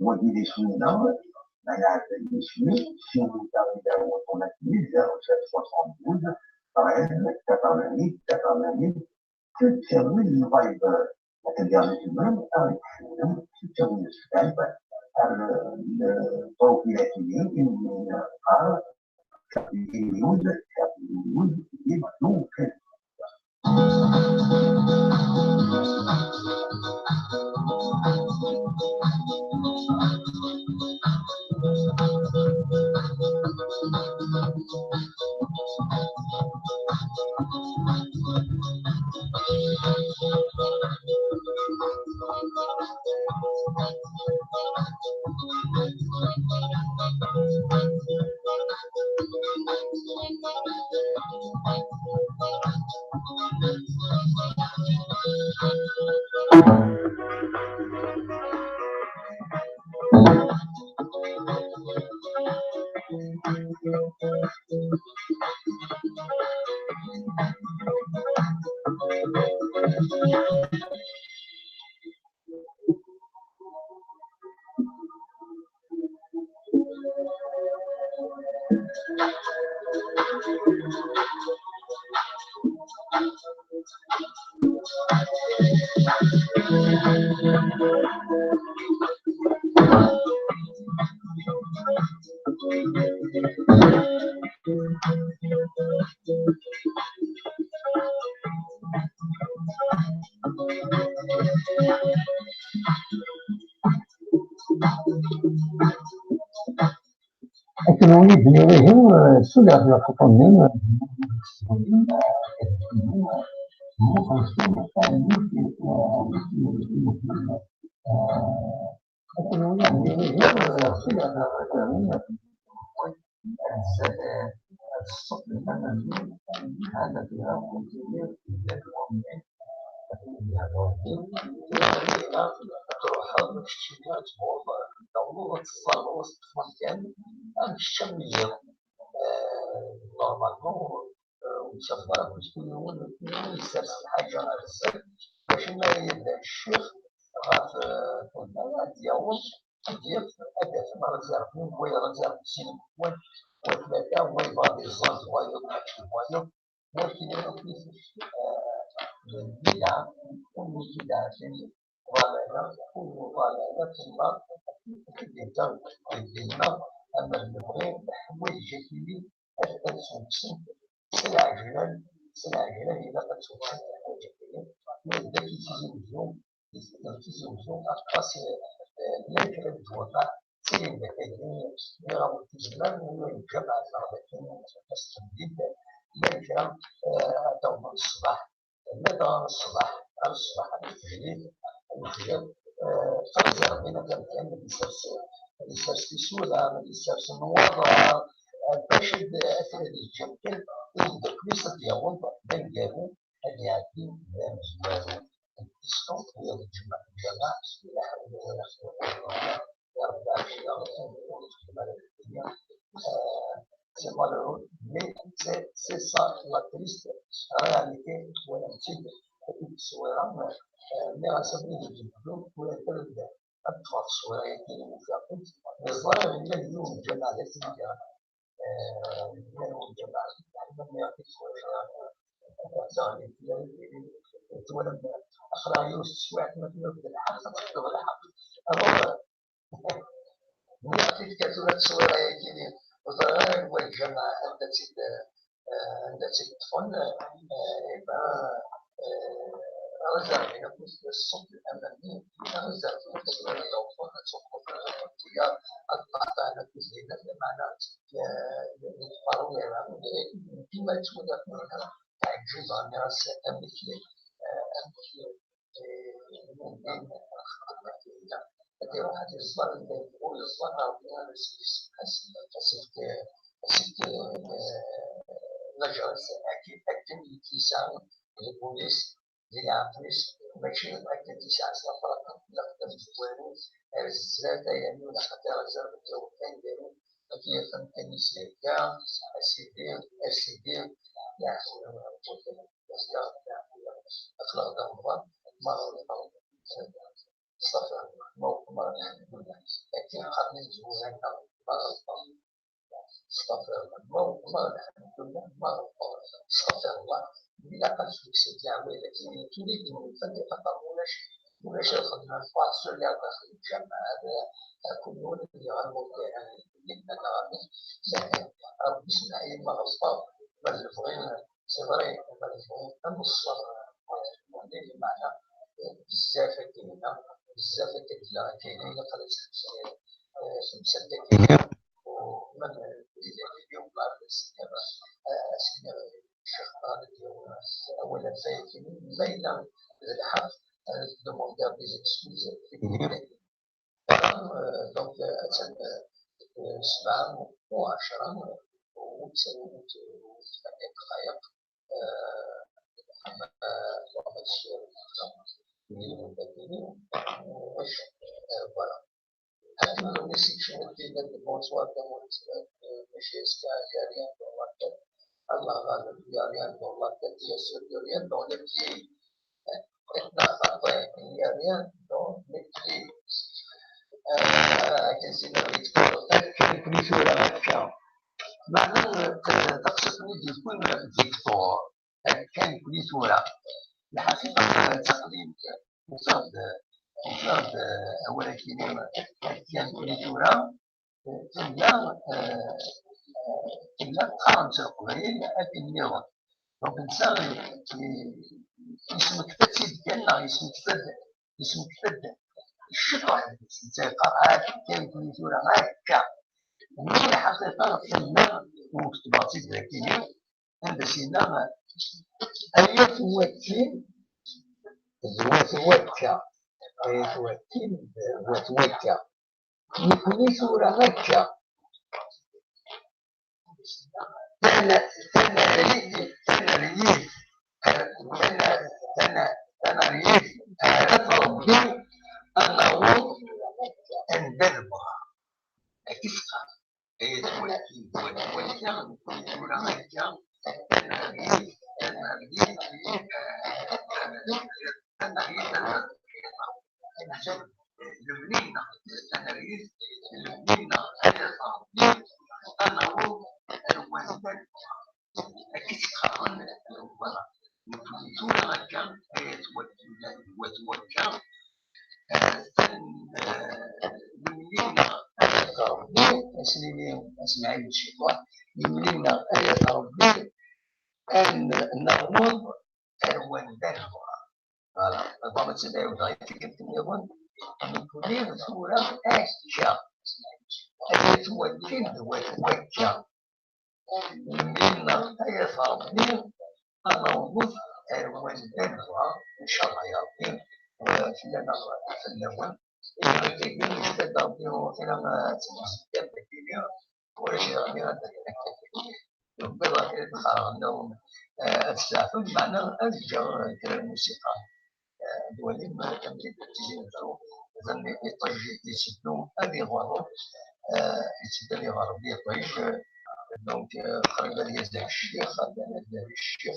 Wagi d iswi-nneɣ, ma nɛedda d iswi, siwlet-aɣ-id ar wuṭṭun-agi, zéro sept soixante-douze treize quatre-vingt-huit quatre-vingt-huit, tettawi lvibe. Anda i temmel, a yexdem, tettawi-d ssebɛa, ar, eh, ṭrufilati-nni, imi yeqqar, Captain Newt, Captain Newt, yebdu kan. Akken ur yi-d-nniɣ ihi, eh, suliɣ ɣef lxeṭṭ-nni, eh, akken ur yi-d-nniɣ ihi, eh, suliɣ ɣef lxeṭṭ-nni, eh, Normalement, euh, ur yettafeḍ ara, puisque yiwen ur yessers lḥaǧa ar zdat, bac ma yella ccix ɣef, euh, tugna, ad d-yaweḍ, ad d-yaf, ad d-yaf ma réserve, wa réserve sin, wa, wa tlata, wa yebɣa ad iẓẓal wayeḍ, mačči d wayeḍ. Walakin akk, eh, d lbidɛa, ur d-bidɛa kan, ḍalala, ur d ḍalala, temḍer, d lbidɛa, d lbidɛa, ama d lebɣi, leḥwayeǧ akini, ad, ad sumsen, s lɛejlan, s lɛejlan, ilaq ad sumsen leḥwayeǧ akini, ma yella Tizi Wezzu, Tizi Wezzu, aṭas, eh, llan kra n ttwaṭṭaɛ, ttilin d akagi, nniɣ-awen tizemmar, nniɣ lǧameɛ-nneɣ d akken, ass n temdint, llan kra, eh, ad d-awḍen ṣṣbeḥ, nniḍen ṣṣbeḥ, ar ṣṣbeḥ, ar tefjit, lefjer, eh, taẓirt-in ad amkan ad isers, ad isers tisura, ad isers nnwaḍer, eh, bac ad, ad t-id-yeǧǧ amkan i umeddakel-is ad d-yaweḍ d aneggaru, ad iɛeddi d amezwaru. Iṣṭu, lǧameɛ, lǧameɛ, la ḥawla wala quwwata illa billah. Ya Ṛebbi, ɛafina, ur nexdem ara deg ddunya. Euh, c'est malheureux, mais c'est, c'est ça la triste réalité. Twalam-tt-id deg tteswira, euh, nniɣ-as abrid i d-yeddun, tura kan ad, ad ṭṭfeɣ tteswira-agi, ufiɣ-tent. Mais ẓriɣ yella yiwen n lǧameɛ d akken i d-yeɣra. Twalam, aql-aɣ yiwet teswiɛt ma tella d lḥeqq, ad tefkeḍ lḥeqq. Alors, nniɣ-t-id kan tura tteswira-agi, ur ẓriɣ ara anwa lǧameɛ anda tt-id, eh, anda tt-id-ṭṭfen, eh, eh, ben, eh, réservé akk ṣṣut amanni, réservé akk tteswira yeɣfun, ad tuqeḍ, eh, ṭṭiya, ad ṭṭaṭan akk zzayna, lameɛna, eh, deg uqerruy-a, eh, dima ttwaliɣ-ten, ɛeǧǧiẓen, nniɣ-as, amek, eh, amek, eh, ad iruḥ ad iẓẓal, ur yeẓẓal Ṛebbi ara s-, s-, as-, as-ifk, as-ifk, eh, lajṛ-is akken, akken i t-yesɛa deg wul-is, di leɛqel-is, mačči akken i t-yesɛa s laferq, ilaq ad d-tezwaru ar zdat, ay amyun, axaṭer azrem d awal aneggaru, akken yaf amkan-is ihegga, a sidi, a sidi, la ḥawla wala quwwata illa billah. Aql-aɣ da merra, merra, merra. Astaɣfirullah, ma uqmeɣ, lḥemdulillah. Akken qqaren imezwura-nneɣ, merra, merra. Astaɣfirullah, ma uqmeɣ, lḥemdulillah, merra, merra. Astaɣfirullah, ilaq ad tfuksemt leɛwayed-agi, tuli-d lfadiqa, ulac, ulac ad xedmen lferṣ, ulac ad xedmen lǧameɛ, ad, ad kul yiwen ad yeɣer mawqiɛ, Rebbi semmeḥ-iyi ma ɣelṭeɣ, ma d lebɣi, c'est vrai, ma d lebɣi ad nṣer, di lmeɛna, bezzaf akka yella, bezzaf akka yella, akka yella, ilaq ad tḥebsem, eh, temsalt akka yella, u ma d, yella yewweḍ ar s-nniɣ, eh, s-nniɣ, Ccix Ṭaher ad d-yawi awal ɣef wayagi, ma yella d lḥeqq, ad d-demandé des excuses. Donc, euh, attan, euh, sebɛa u ɛecṛa, euh, u tmanyin dqayeq, euh, euh, voilà. Akken ur nessekcem akken ad bonsoir, euh, mačči azekka, il y a rien dans la tête. Allah ɣaleb, il y a rien dans la tête, il y a surtout rien dans les pieds. Neɣ xaṭi, il y a rien dans les pieds. Euh, akken s-yenna di tmurt, akken nekni tura akka. Meɛna, euh, taqsiṭ-nni d-yewwin Victor. Akken nekni tura. Lḥaqiqa, d taqdimt. Ufiɣ-d, ufiɣ-d, eh, awal akini, akken nekni tura, eh, tella, eh, tella qqaren-tt Leqbayel akken nniḍen. Donc, netta, eh, yesmekta-tt-id kan, neɣ yesmekta-d, yesmekta-d ciṭuḥ deg-s. Netta yeqqar, "Ah, akken nekni tura, akka." Mais lḥaqiqa, tella, u ketbeɣ-tt-id dagi, anda s-yenna, "Ay at wakkin d wat wakka, ay at wakkin d wat wakka, nekni tura akka." Tana-, tanarit, tanarit, tana-, tana-, tanarit, ara tṛebbi ad naweḍ anda nebɣa. Ad k-isqam. Ay at wakkin d wat wakka, tura akka, tanarit, tanarit, tanarit, tanarit, lemni-nneɣ, tanarit, lemni-nneɣ, ay at Ṛebbi, ad naweḍ ar wanda nebɣa. Ad k-isqam, tura akka, ay at wakkin d wat wakka, Lemni-nneɣ, ad as-nini, ad as-nɛiwed ciṭuḥ, lemni-nneɣ, ay at Ṛebbi, ad n-, naweḍ ar wanda nebɣa. Voilà, bɣiɣ ad tt-id-ɛiwdeɣ i tikkelt nniḍen, nekkni tura akka, ay at wakkin d wat wakka. Lemni-nneɣ, ay at Ṛebbi, ad naweḍ ar wanda nebɣa, ncallah ya Ṛebbi, eh, fell-aneɣ, fell-awen. Ihi, akken yecba-d Ṛebbi, kra, eh, ad tt-nḥesbem dagi, ulac ɣer mi ad d-, wwiɣ kra n lxaṛ, eh, ad testeɛfum, meɛna ad ǧǧeɣ, eh, kra n lmusiqa. Ad walim tamdint n Tiziri Mezruf, atan iṭij yetteddu ad iɣurru, eh, yetteddu ad iɣurru yiṭij, eh, donc, eh, qrib ad yazder ccix, ad yazder ccix.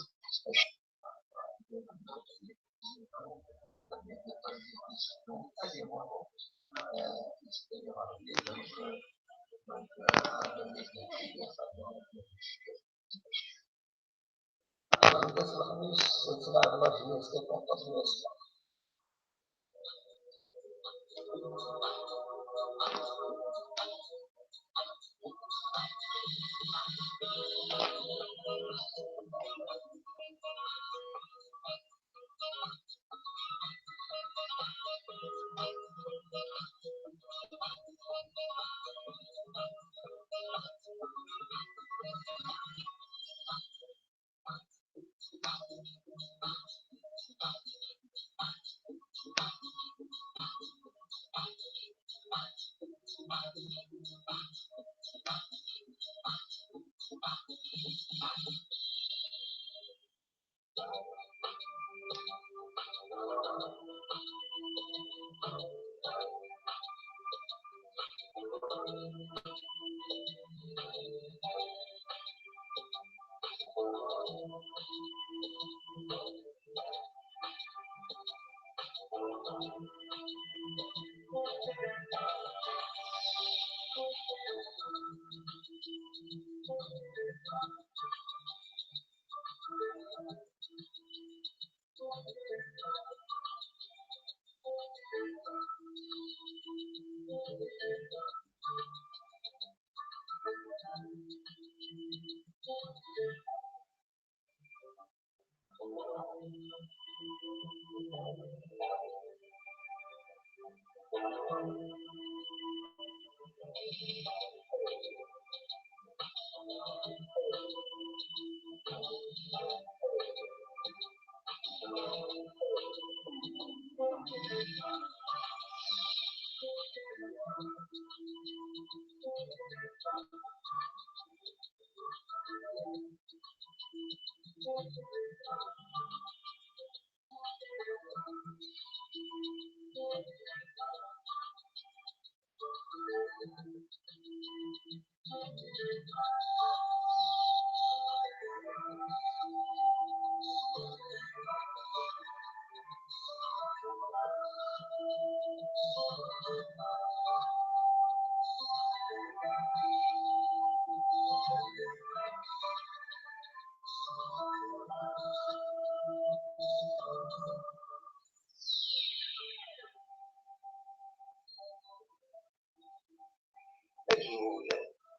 Azul,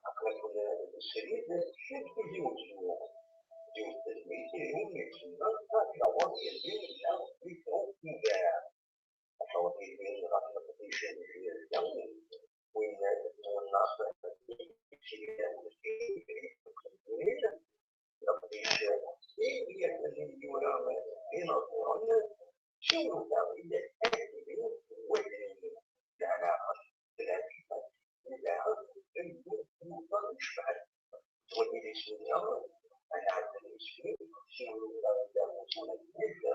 aql-aken srid seg Tizi Uzzu. Yiwet tedwilt i win yettsemman ad yaweḍ yelli neɣ di tṛuft n ugar. Aḥawad yelli ɣef leqdic n Jwirda, win twennaṣ Leqdic i yura inaẓuren, siwel daɣ i Akli Wadri, leɛlaqa, leɛlifa, leɛlaqa, lmut, lmut, ncebḥen. Ttwali d iswi-nneɣ, ad nɛeddi iswi, siwel daɣ i Akli Wadri,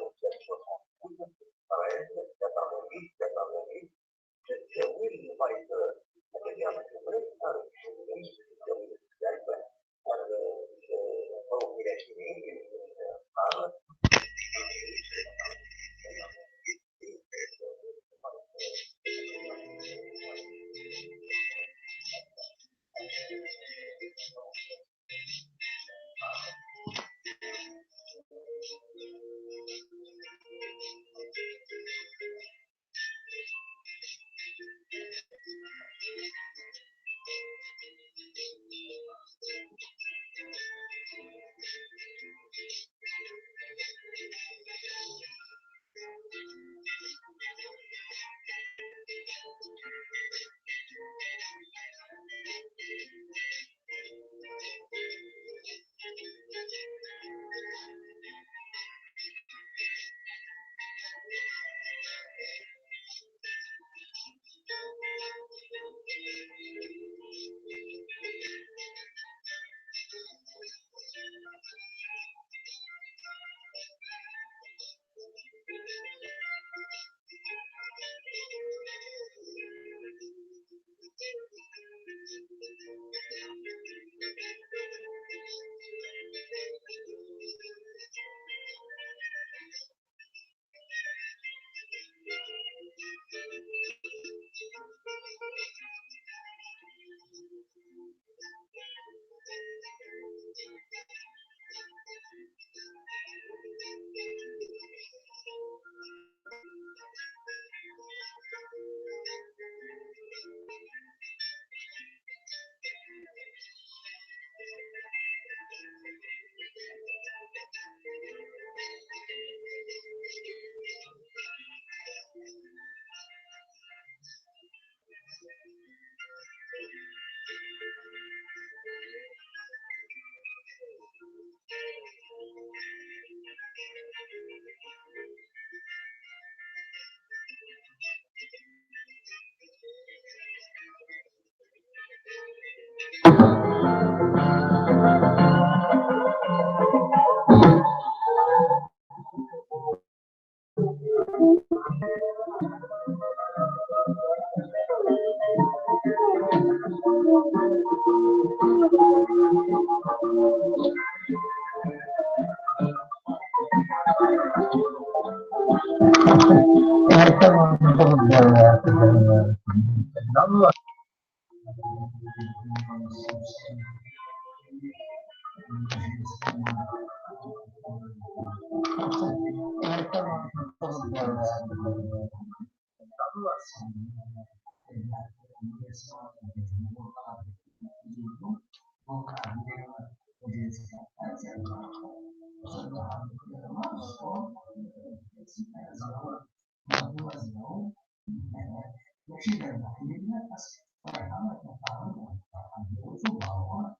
mačči d rrbeḥ yellan, parce que friḥa ad teqqaren, ad teqqaren, ur tuɣ ɣer ɣur-,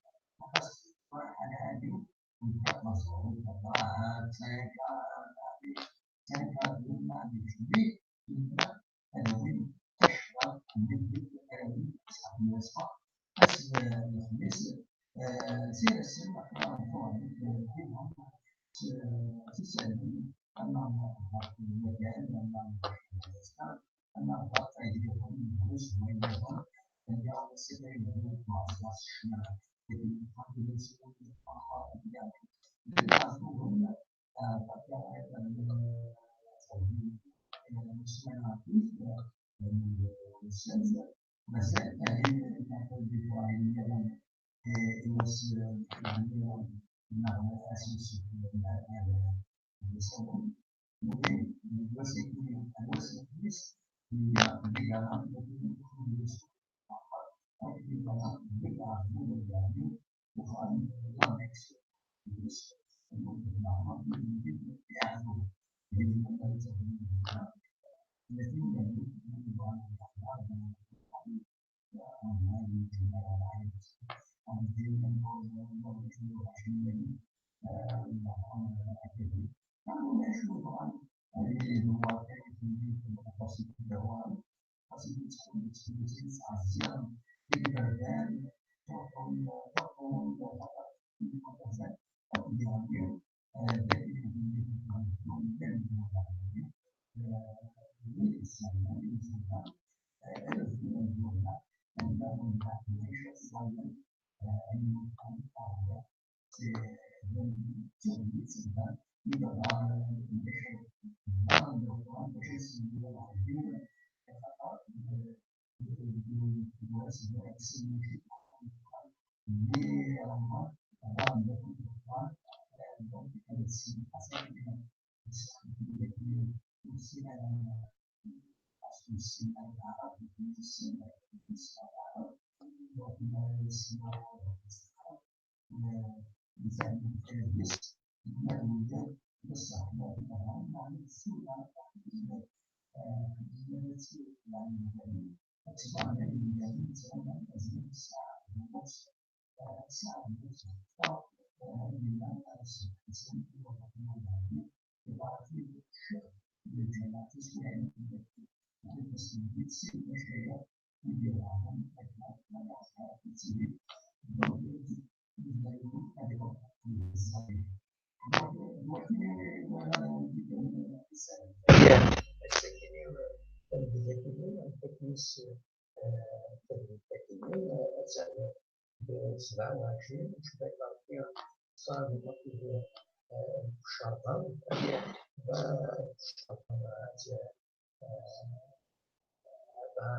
parce que friḥa lɛali, netta meẓẓul, netta ḍaɛa, d tayegga, d tayegga, d tayegga, d tayegga, ad awin kacfa n lebdel, ad awin asḥaḥi n wass-a, ass n lexmis, eh, s yir ass-nni, akken ara nẓur deg, eh, deg, eh, s isallen, ama ɣef lmakan, ama ɣef lmakan, ama ɣef ayen iḍerrun, drus n wayen iḍerrun, anda sifra yebdu Uɛeẓẓug s ccna, deg lqanun-nsen, mazal ahin i wass neɣ ass n ssebt neɣ ass n ssebt. Muḥend, deg wass-agi, deg wass-agi, yella deg-a, deg-a, deg-a, deg-a, deg-a, deg-a,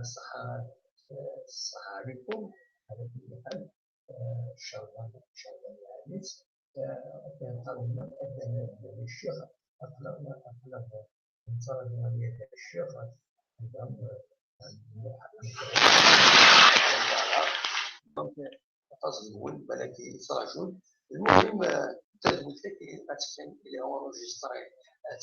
صحة، صحة عليكم. على كل حال، آه، إن شاء الله، إن شاء الله يعني، آه، كان قالوا لنا أن الشيخ أطلقنا، أطلقنا. إن شاء الله يعني الشيخ عندهم، آه، donc، aṭas n win balak yettṛajun. المهم، آه، tadwilt-agi ad teqqim, il est enregistré, ad